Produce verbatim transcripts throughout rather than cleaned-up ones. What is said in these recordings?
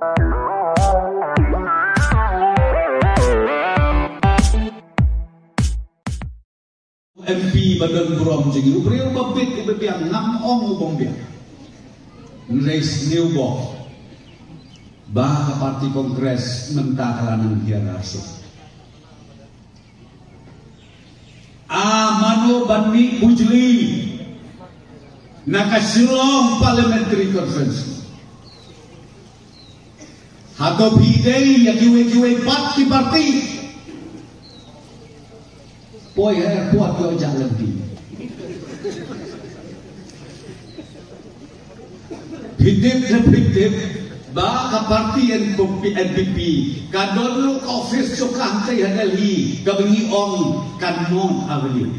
M P ba don burom jong ngi, u briew ba bit u ba biang, ngam ong u bym biang. Hynrei sniew bok ba ka party Congress mynta ka la nang hiar arsut. A mano ban mih bujli na ka Shillong Parliamentary Conference? Hato phi dei ïa kiwei kiwei pat ki party? Poi ha airport ïoh jah lynti. Phi tip ne phi tip ba ka party N P P, N P P ka don ruh ka office jong ka hangtei ha Delhi kaba ngi ong ka North Avenue.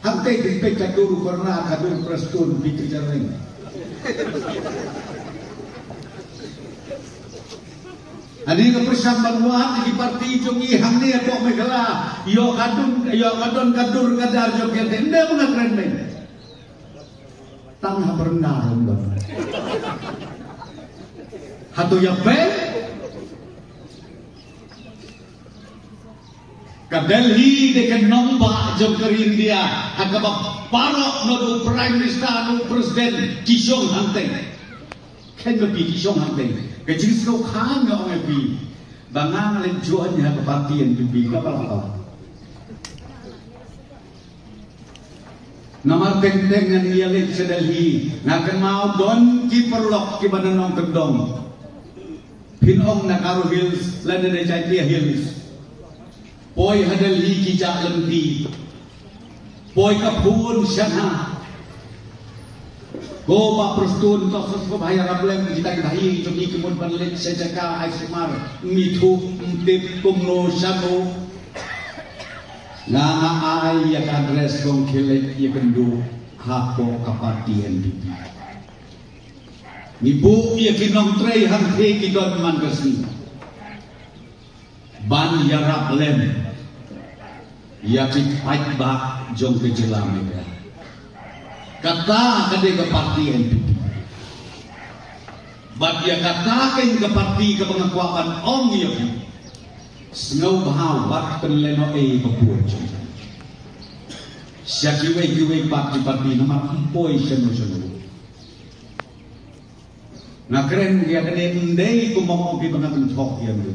Hangtei phi peit ka dur Corona, ka dur Prestone, phi peit ka ring. Ani ka pyrshang ban wad ïa ki party jong ngi hangne hapoh Meghalaya, ïoh ka don, ïoh ka don ka dur ka dar jong ki, hangtei ynda ba nga kren mynta. Tang ha pyrnda ruh don. Hato ïa peit? Ka Delhi dei ka nongbah jong ka ri India, ha kaba baroh, naduh u Prime Minister, naduh u President, ki shong hangtei. Khein ma phi, ki shong hangtei. Ka jingsngewkha nga ong ïa phi ba nga nga leit join ha ka party N P P, kaba la ka. Namar teng teng ngan ïa leit sha Delhi, nga kynmaw don ki paralok kiba na nongkyndong. Phin ong na Garo Hills lane na Jaiñtia Hills. Poi ha Delhi ki jah lynti. Poi ka phone shana. Ko Bah Prestone, to sngewbha ïarap lem, kita ki bahaïing jong ngi ki mut ban leit sha jaka ai sumar, ym ithuh, ym tip kumno shano. Nga nga ai ïa ka address kong khie leit ïakynduh hapoh ka party N P P. Ngi buh ïa ki nongtrei hangtei ki don man ka sngi ban ïarap lem ïa ki paidbah jong ka jylla Meghalaya. Kata ka dei ka party N P P. Bad ïa kata keiñ ka party kaba nga kwah ban ong ïa phi. Sngewbha wat pynlehnohei ba bun jong phi sha kiwei kiwei pat ki party, namar ym poi shano shano. Nga kren ïa kane ym dei kum ba ong phi ba nga kynthok ïa phi.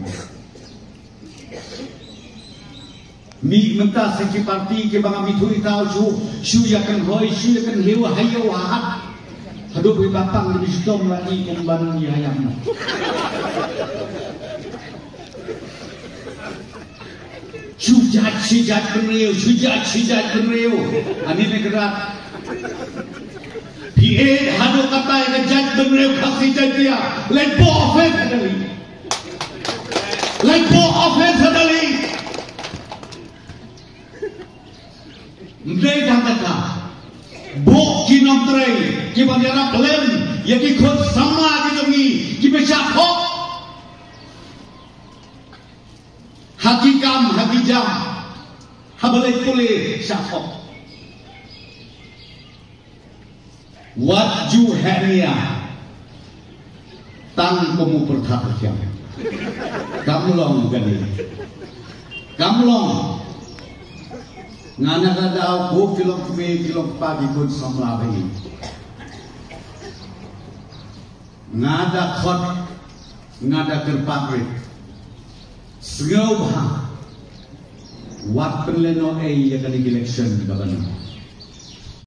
Mih mynta sa ki party kiba ngam ithuh ithaw, shu, shu ïa kynhoi, shu ïa kynhiew ha ïew ha hat. Haduh ba pang dei shitom la i kum ban ïa ïam. Shu jait shi jait bynriew, shu jait shi jait bynriew. Ani ne krat. Phi ïeit haduh katai ka jait bynriew Khasi Jaiñtia. Leit buh office ha Delhi. Leit buh office ha Delhi. Ym dei tang kata. Buh ki nongtrei kiban ïarap lem ïa ki khun samla ki jong ngi kiba shah thok. Ha ki kam, ha ki jam, haba leit pule shah thok. Wat ju heh nia tang kum u pyrthat thiang. Kam long kane. Kam long. Nga na ka daw ko ki long kmie ki long kpa ki khun samla ba ïeit. Nga da khot, nga da kyrpad rit. Sngewbha wat pynlehnohei ïa kane ka election kaba nang.